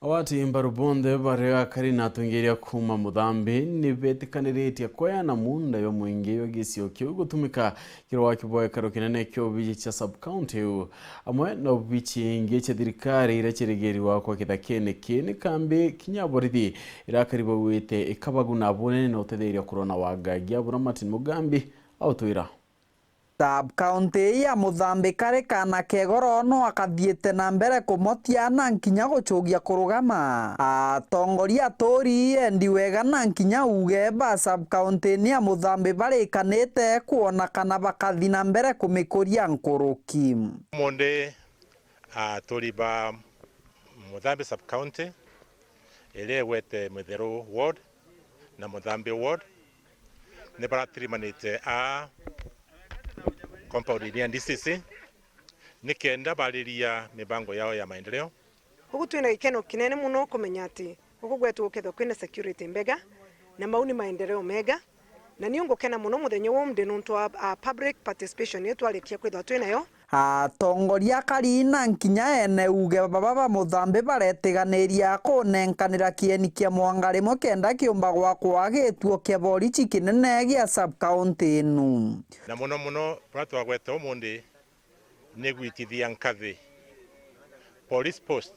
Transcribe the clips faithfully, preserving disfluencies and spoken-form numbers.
Agwati mbaru bonthe baria akari na atongeria kuuma Muthambi ni betikaniritie kweana muunda jwa mwingi jwa gisio kiu gutumika kiri waki bwa gikaro kinene kia obici cia sub-county iu, amwe na obici ingi cia thirikari iria ciarigirirwa gwakwa kithakene kii. Ni kambi kinya borithi irakari bauite ikabaguna bunene na utetheria kurona wangangi abura Martin Mugambi autwira. Sub-county ya Muthambi kari kana kegoro no akathiite na mbere kumotia na nkinya gucugia kurugama. Atongoria aturi endi wega na nkinya uge ba sub-county ni ya Muthambi barikanite kuona kana bakathi na mbere kumikuria nkuruki. Umunthi, aturi ba Muthambi sub-county iria igwete Mitheru ward na Muthambi ward ni baratirimanite aa compound-ini ya D C C nikenda bariria mibango yao ya maendeleo. Koguo twina gikeno kinene mono kumenya ati guku gwetu gukethirwa kwina security mbega na mau ni maendeleo mega. Na niu ngukena mono muthenya wa umuthi nuntu wa, a, public participation iria twarikia kwithirwa twinayo. Atongoria akari na nkinya ene uge baba ba Muthambi baretiganiria kunenkanira kieni kia mwanga rimwe kenda kiumba gwakwa gituo kia borichi kinene gia sub-county inu. Na mono mono buria twagweta umunthi ni gwitithia nkathi police post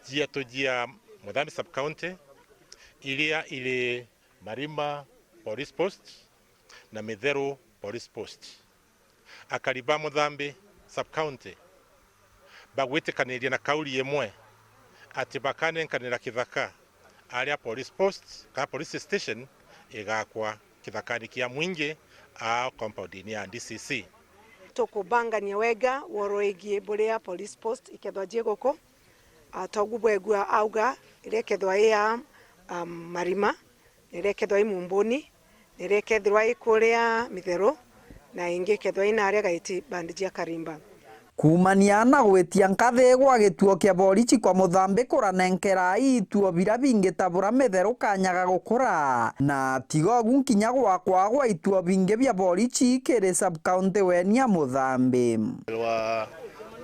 cietu cia Muthambi sub-county iria iri Marima Police Post na Mitheru Police Post. Akari ba Muthambi sub-county bagwitikaniria na kauli imwe ati bakanenkanira kithaka aria police post kana police station igakwa kithakani kia mwingi aa compound-ini ya D C C. Tukubangania wega woro igie buria police post ikethwa jie guku. Ah, togu bwegua auga iria ikethwa i ya, um, Marima, na iria ikethwa i Mumbuni, na iria ikethirwa i kuria Mitheru, na ingi ikethwa i naria Gaiti bandi cia Karimba. Kuumania na gwitia nkathi gwa gituo kia borichi kwa Muthambi kuranenkera ituo biria bingi ta bura Mitheru kanya ga gukura, na tiga ugu nkinya gwakwa gwa ituo bingi bia borichi kiri sub-county weni ya Muthambi. Rwa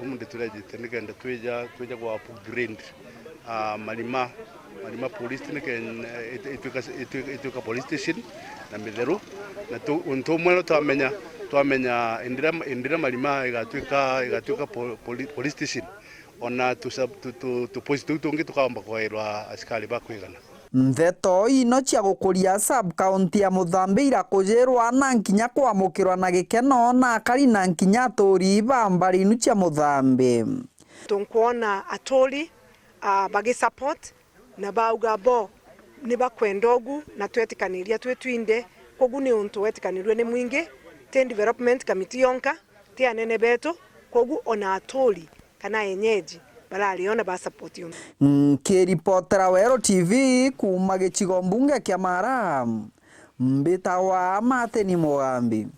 umunthi turejite nikenda twija, twija gwa upgrade, ah, Marima, Marima police nikenda, eh, it-, itwika, itwika, itwika police station na Mitheru. Na tu-, untu umwe no twamenya, twamenya indira, indira Marima igatwika, igatwika po-, poli-, police station, ona tu sub-, tu, tu, tu post tuu tungi tukaomba kwairwa asikari ba kwigana. Ntheto ino cia gukuria sub-county ya Muthambi irakujirwa na nkinya kwamukirwa na gikeno na akari na nkinya aturi ba mbari inu cia Muthambi. Tunkwona aturi, ah, bagisupport na bauga bo ni bakwenda ugu na twetikaniria twi twinthe. Kogu ni untu wetikanirue ni mwingi, ti development committee yonka, ti anene betu, kogu ona aturi kana enyeji barariona ba support untu. Nkiripotera Weru T V kuuma gicigo mbunge kia Mara, mbitagwa Martin Mugambi.